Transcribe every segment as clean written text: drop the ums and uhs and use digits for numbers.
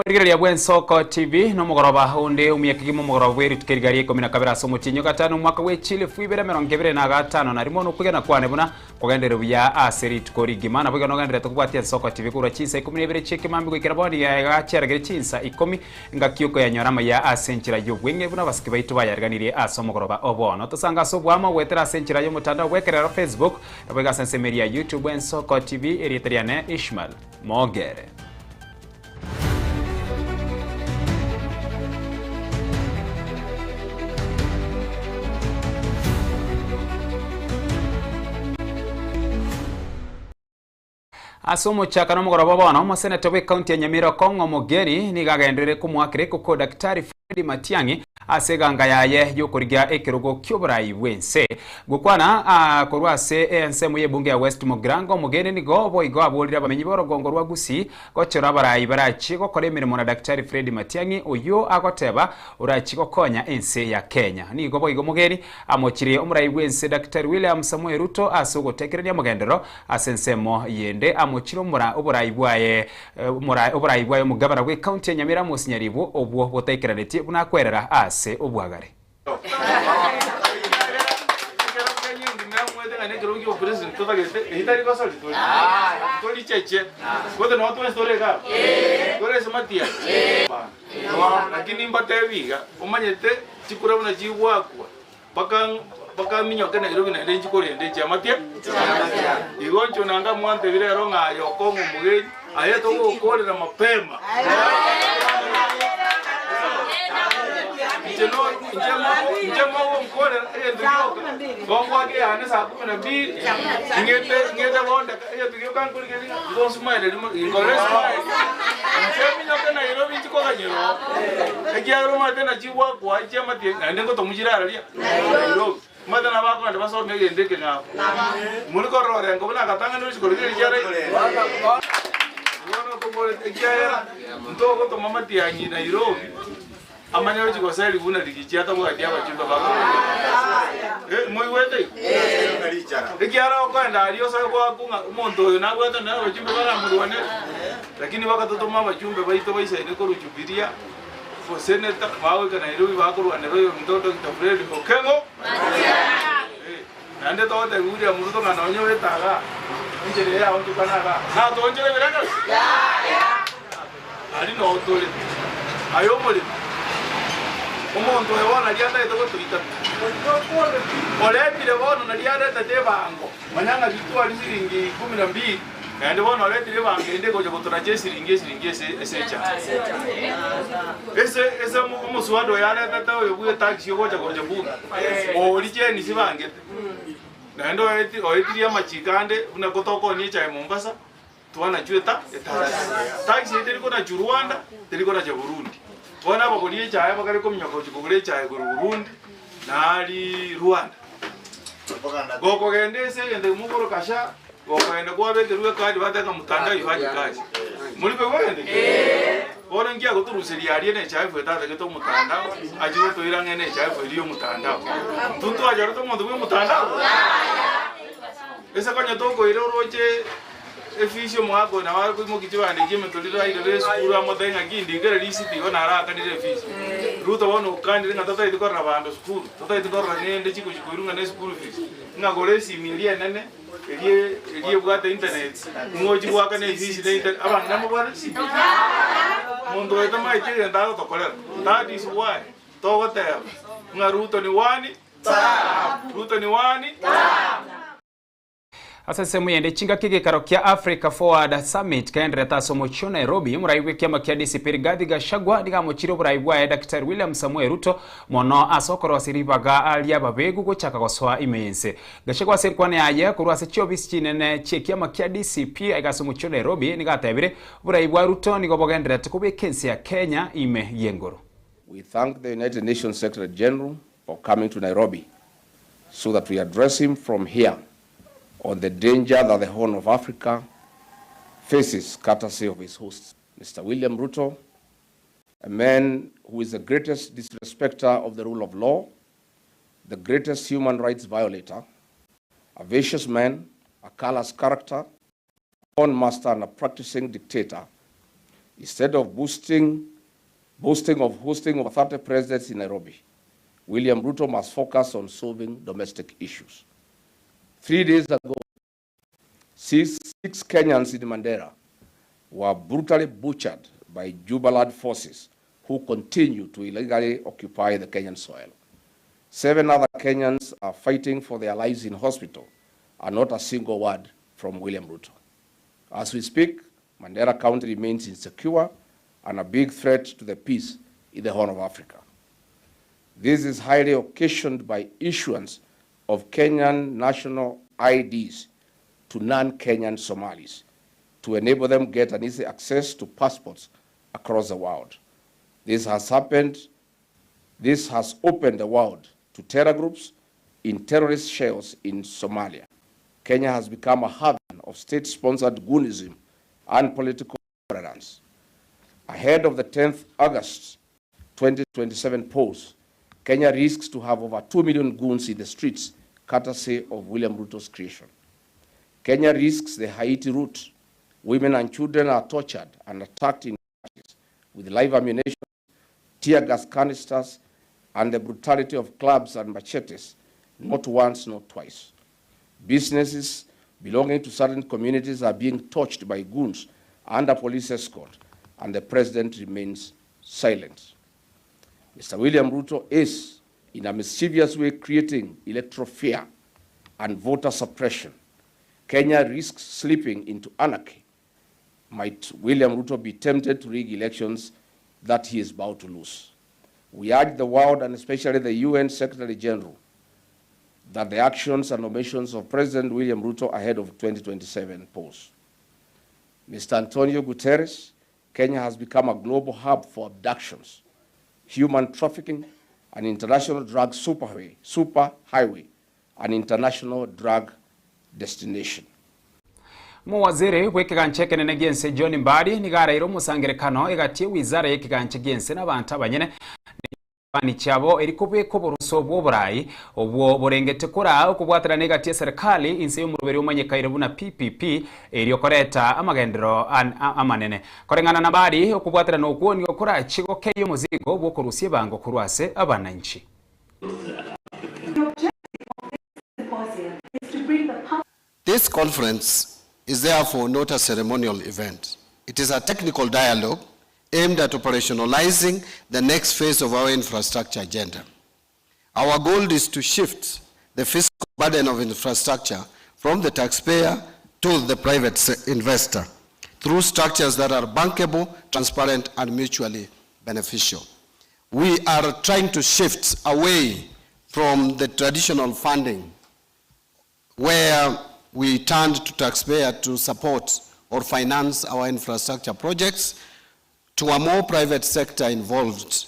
Omorigereria bw'Ensoko TV nomogoroba onde omuya kegima omogoroba bwe rituko eriga ria ikomi na kabere ase omotienyi o gatano omwaka bwe chilifu ibere emerongo ebere na gatano na rimo nokwegena kwane buna kogenderere buya ase rituko rigima naboigo nogendererete kobwatia Ensoko TV korwa chinsa ikomi na ibere chi'ekemambia goikera bono iga chiaragere chinsa ikomi engaki okoyanyora amaya ase enchera y'obweng'e buna abasike baito bayariganirie ase omogoroba o bono. Tosange ase oboamo goetera ase enchera y'omotandao bw'ekerero Facebook naboigo ase ensemo eria ya YouTube Ensoko TV erieta riane Ishmael Mogere. Ase omochakano omogoroba bono, omoseneta bw'ekaunti ya Nyamira Okong'o Omogeni nigo agenderere komoakera ekoko Daktari Freddy Matiang'i ase eganga yaye y'okorigia ekerogo ki'oborai bw'ense. Gokwana aa korwa ase ensemo y'ebunge ya West Mugirango, Omogeni nigo boigo aborire abamenyi b'orogongo rwa Gusii gochora abarai barachie gokora emeremo na Daktari Freddy Matiang'i oyio agoteba orachie gokonya ense ya Kenya. Nigo boigo Omogeni amochirie omorai bw'ense Daktari William Samoei Ruto ase ogotekerania omogenderero Ase ensemo yende amochire omora oborai bwaye omora oborai bwaye omogabana bw'ecounty ya Nyamira Amos Nyaribo obwo botaikeranetie buna akwerera ase obwagare. Ekero Kenya engima yamwete ng'a nekerogo kia obopresident totagete, eyio tari gosori tori. Tori cheche. Gose noo twensi tore iga abwo? Tore ase matiang'i? Lakini mbatebi iga, omanyete chikura buna chigwakwa. Bakaminyoka Nairobi naende inche korenda echiamate. Igo inche nanga mwantebie rero ng'a aye okong'a omogeni, aye togokorera mapema. Inche no inche mogo inche mogonkorera egento gioka, gongwaka eyane saa kumi na mbili, ng'ete ng'ete bondeka egento gioka nkorigereria ng'a igo nsmile rimo nkorere esmile. Inche minyoke Nairobi inche koganyera oo, ekiagera omanyete naki Gwakoa chiamate naende ngotomuchire araria Nairobi. Omanyete nabo bakogenda basome egento eke ng'ao. Mori korora orengo buna agatang'ani gochia korigereria chiara Bono toborete ekiagera ntogotoma matiang'i Nairobi amanye gochia goseri buna rigichi atabwati abachumbe bakorwa. Eh, moigwete igo? Ekiagera okoenda aria osoe goakwa ng'a omonto oyo nabwate nere abachumbe baramorwanere. Lakini bagatotoma abachumbe baito baisaine korwa Jubilia. Oseneta bagoika Nairobi bakorwanera oyominto Doctor Fred Okengo Matiang'i. Naende togotebia William Ruto ng'a nonye oete igaa enchera eye yaonchokana igaa natoonchore ebirengererio aria noo tore. Aye omoremi, omonto oyo bono nario atagete gotoita pi. Oretire bono nario aretete ebango, manya ng'a ritwari siringi ikomi na mbili. Naende bono oretire ebango ende egocha gotoracha esiringi esiringi ase ase echae. Ase ase omoswada oyo aretete oyo bwe etaxi ogocha gocha bunge, oria chenisi bangete. Naende oeti oetirie amachiko ande buna gotokonia echae Mombasa, twanachwa eta etaxi. Taxi eye teri konachwa Rwanda, teri konacha Burundi. Bono abagori echae bakare kominyoka gochia kogora echae korwa Burundi, naaria Rwanda. Gokogenda ase egento ekemo okoroka sha, gokogenda kwabekerwa ekadi bateba ng'a mtandao haifanyi kazi. Mori koigwa egento ekio? Bono inki agotoruseria aria NHIF etatagete omotandao, achie gotoira ng'a NHIF eria y'omotandao. Intwe ntwachorete omonto bwa omotandao? Ase konya tokoira oroche efisi omogaka oyo nabo akoimokia chibando echio emetoriro airere esukuru amotebie ng'a ki ndikere risiti igo narakanire efisi. Ruto bono okanire ng'a totagete korora bando sukuru, totagete korora ng'ende chigochi koirwa ng'a ne school fees, ng'a gora esimi eria enene eria eria ebwate internet, ng'a ochie goakana efisi ne internet, abang'ina mbabwate chisimi? Monto oyo tamaeti egento agotokorera, that is why togoteba ng'a Ruto ni one term, Ruto ni one term. Ase ensemo yende chingaki egeikaro kia Africa Forward Summit kegendererete ase omochie o Nairobi, omorai bw'ekiama kia DCP Rigathi Gachagua nigo amochirie oborai bwaye Daktari William Samoei Ruto mono ase okorosia ribaga ri'ababegu gochaka gosoa ime y'ense. Gachagua ase enkwana yaye korwa ase chiofisi chinene chi'ekiama kia DCP aiga ase omochie o Nairobi nigo atebire oborai bwa Ruto nigo bogendererete kobeka ense ya Kenya ime y'engoro. We thank the United Nations Secretary General for coming to Nairobi so that we address him from here on the danger that the Horn of Africa faces courtesy of his hosts. Mr. William Ruto, a man who is the greatest disrespecter of the rule of law, the greatest human rights violator, a vicious man, a callous character, con master and a practicing dictator, Instead of boosting, boasting of hosting over 30 presidents in Nairobi, William Ruto must focus on solving domestic issues. 3 days ago, six Kenyans in Mandera were brutally butchered by Jubaland forces who continue to illegally occupy the Kenyan soil. Seven other Kenyans are fighting for their lives in hospital, and not a single word from William Ruto. As we speak, Mandera County remains insecure and a big threat to the peace in the Horn of Africa. This is highly occasioned by issuance of Kenyan national IDs to non-Kenyan Somalis to enable them get an easy access to passports across the world. This has happened, this has opened the world to terror groups in terrorist shells in Somalia. Kenya has become a haven of state-sponsored goonism and political tolerance. Ahead of the 10th August 2027 polls, Kenya risks to have over 2 million goons in the streets, courtesy of William Ruto's creation. Kenya risks the Haiti route. Women and children are tortured and attacked in with live ammunition, tear gas canisters, and the brutality of clubs and machetes, not once, not twice. Businesses belonging to certain communities are being torched by goons under police escort, and the president remains silent. Mr. William Ruto is, in a mischievous way, creating electoral fear and voter suppression. Kenya risks slipping into anarchy. Might William Ruto be tempted to rig elections that he is bound to lose? We urge the world, and especially the UN Secretary General, that the actions and omissions of President William Ruto ahead of 2027 polls. Mr. Antonio Guterres, Kenya has become a global hub for abductions, human trafficking, an international drug superhighway, an international drug destination. Muwaziri w'ekigancho ekenene giense John Mbadi nigo omusangerekano egatie wizara y'ekigancho giense n'abantu abanyene bani chabo erikobeka oboruso bw'oborai obwo borengete kora okobwatana negatie serikali inse y'omuruberi omanyekaire buna PPP eriokoreta amagendero amanene koreng'ana na bari okobwaterana okwo nigo korachi gokeia omozigo bwokorusia ebango korwa ase abananchi. This conference is therefore not a ceremonial event. It is a technical dialogue aimed at operationalizing the next phase of our infrastructure agenda. Our goal is to shift the fiscal burden of infrastructure from the taxpayer to the private investor through structures that are bankable, transparent, and mutually beneficial. We are trying to shift away from the traditional funding where we turned to taxpayer to support or finance our infrastructure projects to a more private sector involved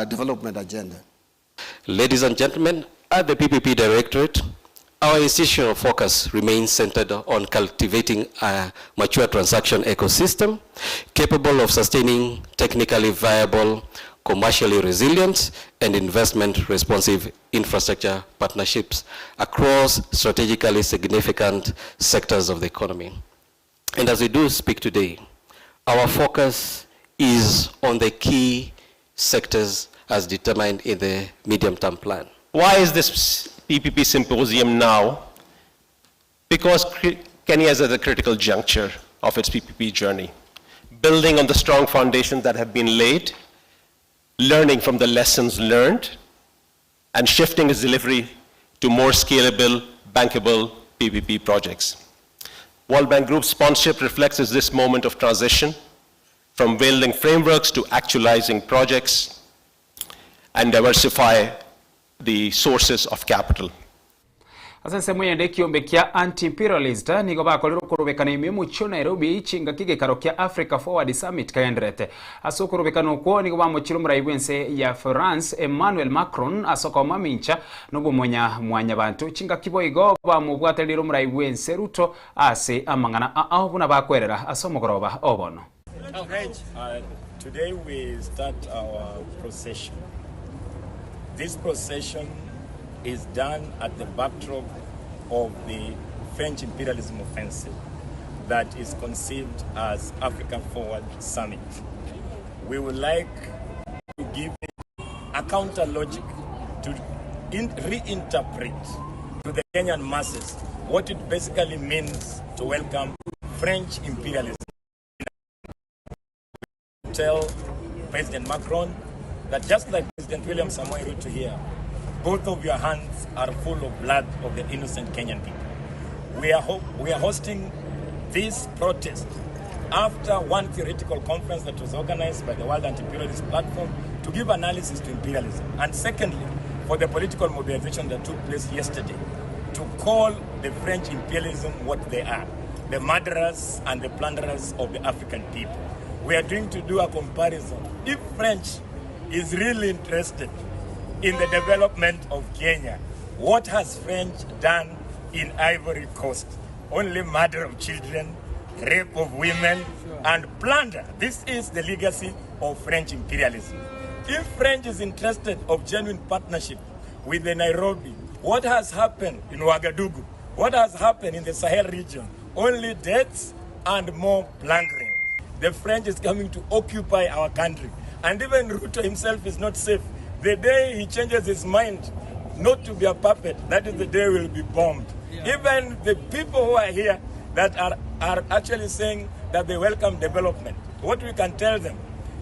development agenda. Ladies and gentlemen, at the PPP Directorate, our institutional focus remains centered on cultivating a mature transaction ecosystem capable of sustaining technically viable, commercially resilient, and investment responsive infrastructure partnerships across strategically significant sectors of the economy. And as we do speak today, our focus is on the key sectors as determined in the medium-term plan. Why is this PPP symposium now? Because Kenya is at a critical juncture of its PPP journey, building on the strong foundations that have been laid, learning from the lessons learned, and shifting its delivery to more scalable, bankable PPP projects. World Bank Group sponsorship reflects this moment of transition from building frameworks to actualizing projects and diversify the sources of capital. Ase ensemo eyende ekiombe kia anti-imperialist nigo bakorire okorobekana ime omochie Nairobi chingaki gekaro kia Africa Forward Summit kagenderete ase okorobekana okwo nigo bamochire omorai bwa ense ya France Emmanuel Macron ase okomamincha nobomonya mwanyabanto chingaki boigo bamobwaterire omorai bwa ense Ruto ase amang'ana ao buna bakwerera ase omogoroba obono. Today we start our procession. This procession is done at the backdrop of the French imperialism offensive. that is conceived as Africa Forward Summit. We would like to give it a counter logic to in, reinterpret to the Kenyan masses what it basically means to welcome French imperialism. Tell President Macron that just like President William Samoei Ruto here, both of your hands are full of blood of the innocent Kenyan people. We are, we are hosting this protest after one theoretical conference that was organized by the World Anti-Imperialist Platform to give analysis to imperialism. And secondly, for the political mobilization that took place yesterday to call the French imperialism what they are, the murderers and the plunderers of the African people. We are going to do a comparison. If French is really interested in the development of Kenya, what has French done in Ivory Coast? Only murder of children, rape of women, and plunder. This is the legacy of French imperialism. If French is interested of genuine partnership with the Nairobi, what has happened in Ouagadougou? What has happened in the Sahel region? Only deaths and more plundering. The French is coming to occupy our country. And even Ruto himself is not safe. The day he changes his mind not to be a puppet, that is the day we'll be bombed. Yeah. Even the people who are here that are, are actually saying that they welcome development, what we can tell them,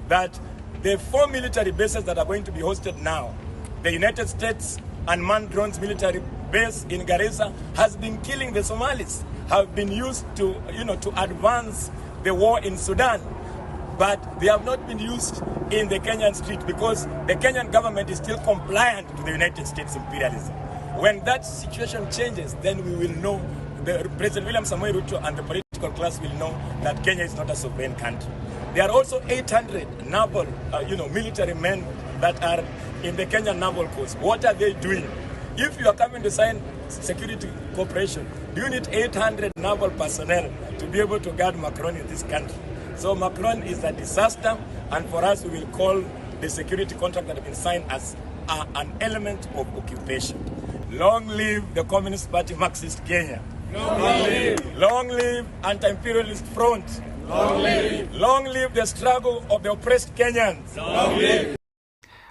that the four military bases that are going to be hosted now, the United States unmanned drones military base in Garissa has been killing the Somalis, have been used to, you know, to advance the war in Sudan. But they have not been used in the Kenyan street because the Kenyan government is still compliant to the United States imperialism. When that situation changes, then we will know, the President William Samoei Ruto and the political class will know that Kenya is not a sovereign country. There are also 800 naval, you know, military men that are in the Kenyan naval course. What are they doing? If you are coming to sign security cooperation, do you need 800 naval personnel to be able to guard Macron in this country? So Macron is a disaster, and for us, we will call the security contract that has been signed as an element of occupation. Long live the Communist Party Marxist Kenya. Long live. Long live Anti-Imperialist Front. Long live. Long live the struggle of the oppressed Kenyans. Long live.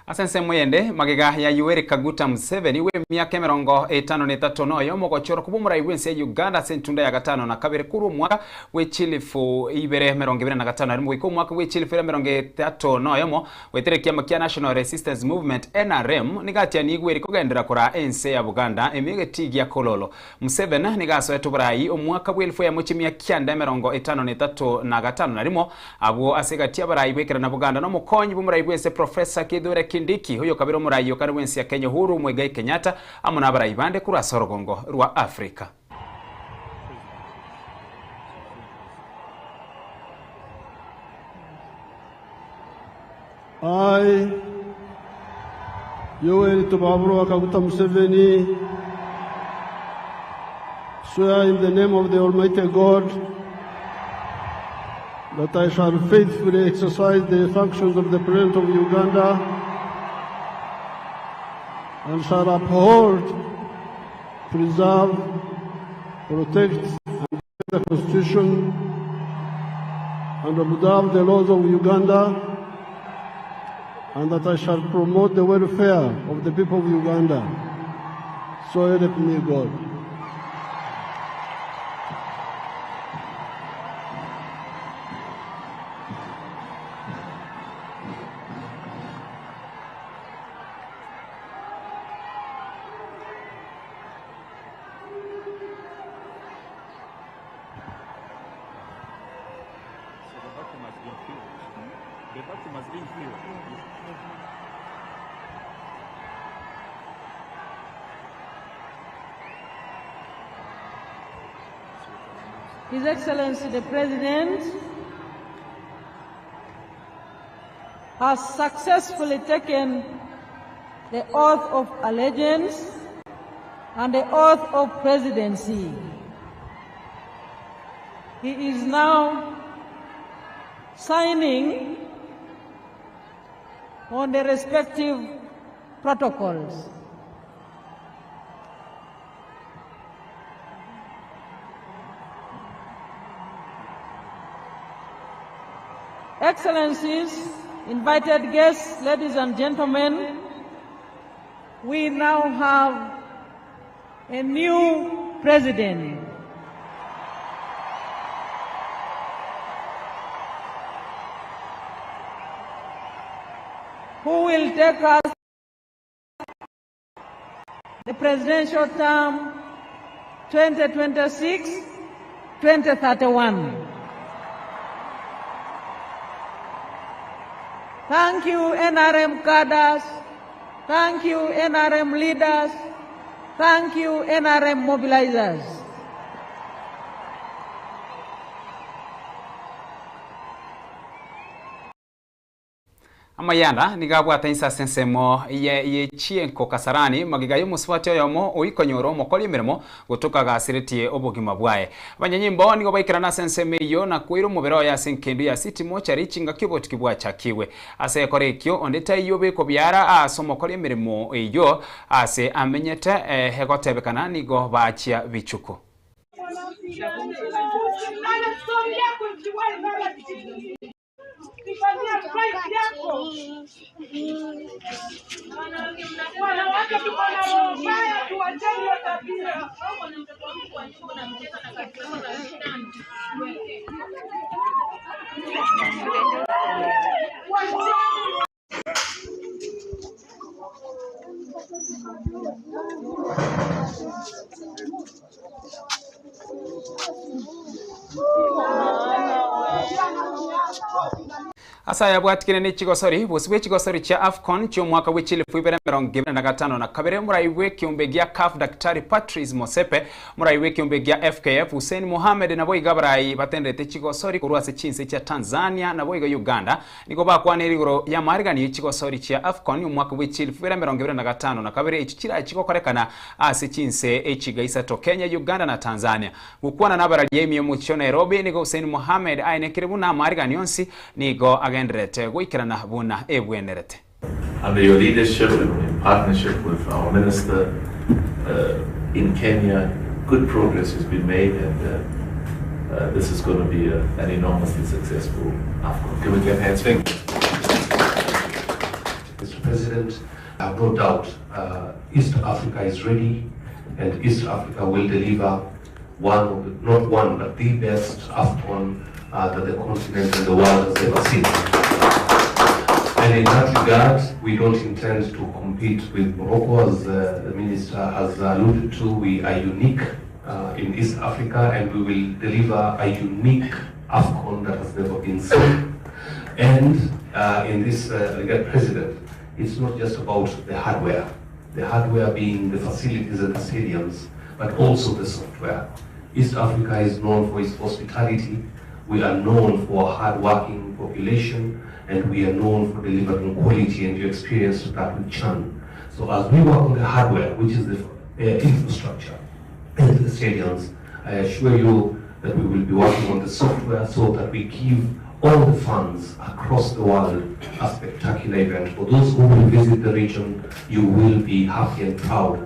Ase ensemo eyende, magega ya Yoweri Kaguta Museveni bw'emiaka 53 na oyomo gochorwa koba omorai bw'ense ya Uganda ase entunda ya gatano na kabere korwa omwaka bwe chilifu ibere 25 na rimo goika omwaka bwe chilifu ibere 31 goetera ekiama kia National Resistance Movement, NRM, nigo atianigwe eri kogenderera koraa ense ya Buganda ime egetii gia Kololo. Museveni nigo asoete oborai omwaka bwe 1953 na gatano na rimo abwo ase egati y'abarai bw'ekerana Buganda na omokonyi bw'omorai bw'ense Professor Kithure Kindiki oyokabere omorai okare bw'ense ya Kenya Uhuru Muigai Kenyatta amo nabarai bande korwa ase orogongo rwa Africa. I, Yoweri Tibuhaburwa Kaguta Museveni, swear in the name of the Almighty God that I shall faithfully exercise the functions of the President of Uganda and shall uphold, preserve, protect, and defend the Constitution and observe the laws of Uganda, and that I shall promote the welfare of the people of Uganda. So help me God. His Excellency the President has successfully taken the oath of allegiance and the oath of presidency. He is now signing on the respective protocols. Excellencies, invited guests, ladies and gentlemen, we now have a new president. Who will take us the presidential term 2026-2031. Thank you, NRM cadres. Thank you, NRM leaders. Thank you, NRM mobilizers. Amayanda nigo abwate inse ase ensemo ye chienko Kasarani, magega y'omosubati oyomo oikonyora omokori emeremo gotoka agasiretie obogima bwaye. Abanyanyimbo nigo baikerana ase ensemo eyio na koira omobere oye ase engendu ya City Mortuary chingaki obotuki bwachakigwe. Ase ekora ekio onde taiyo obekobiara aase omokori emeremo eyio ase amenyete egotebekana nigo bachia bichuku. Ase aya abwatikire ne chigosori, bosio bwe chigosori chia Afcon chi'omwaka bwe chilifu ibere emerongo ebere na gatano na kabere, omorai bw'ekeombe gia CAF Daktari Patrice Motsepe, omorai bw'ekeombe gia FKF Hussein Mohamed naboigo abarai batenderete chigosori korwa ase chinse chia Tanzania naboigo Uganda nigo bakwanire igoro y'amaariganio ye chigosori chia Afcon omwaka bwe chilifu ibere emerongo ebere na gatano na kabere echio chirachi gokorekana ase chinse echiga isato Kenya, Uganda na Tanzania. Gokwana nabararia ime y'omochie o Nairobi, nigo Hussein Mohamed aenekire buna amaariganio onsi nigo agendererete goikerana buna ebwenerete. Under your leadership and in partnership with our minister in Kenya, good progress has been made and this is going to be a, an enormously successful AFCON. Can we clap hands? Thank you. Mr. President, I have no doubt East Africa is ready and East Africa will deliver one of the, not one, but the best AFCON that the continent and the world has ever seen. And in that regard, we don't intend to compete with Morocco, as the minister has alluded to. We are unique in East Africa, and we will deliver a unique AFCON that has never been seen. And in this regard, President, it's not just about the hardware, the hardware being the facilities and the stadiums, but also the software. East Africa is known for its hospitality. We are known for a hard-working population, and we are known for delivering quality, and you experienced that with Chan. So as we work on the hardware, which is the infrastructure and the stadiums, I assure you that we will be working on the software so that we give all the fans across the world a spectacular event. For those who will visit the region, you will be happy and proud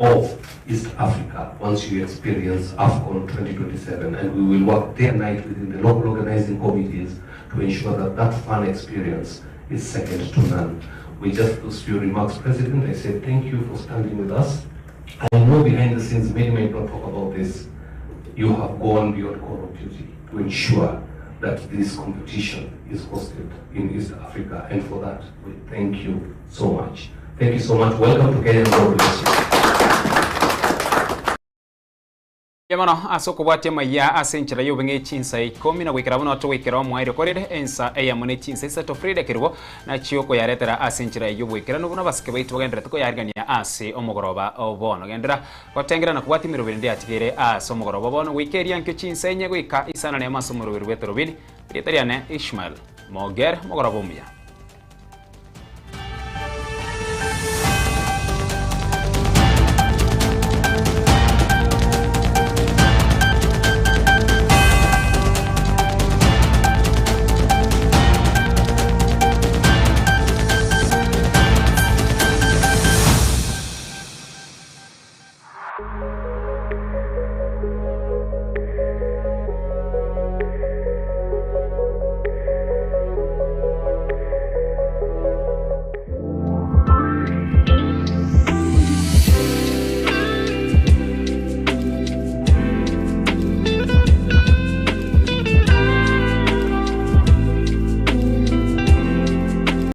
of East Africa once you experience AFCON 2027, and we will work day and night within the local organizing committees to ensure that that fan experience is second to none. With just those few remarks, President, I say thank you for standing with us. I know behind the scenes many may not talk about this. You have gone beyond call of duty to ensure that this competition is hosted in East Africa, and for that, we thank you so much. Thank you so much. Welcome to Kenya and God bless you. Mbuya mono ase okobwatia amaiya ase enchera y'obong'e chinsa ikomi na goikera buna togoikera omoerio korende ensa eyemo ne chinsa isato Frida Kerubo nachio okoyaretera ase enchera y'oboikeranu buna abasike baito bagendererete koyarigania ase omogoroba o bono. Genderera gotengera na kobwatia emeroberi ende yatigaire ase omogoroba o bono goika eria nkio chinsa inye goika isano nemo ase omoroberi bw'etorobini. Erieta riane Ishmael Moger, omogoroba omuya.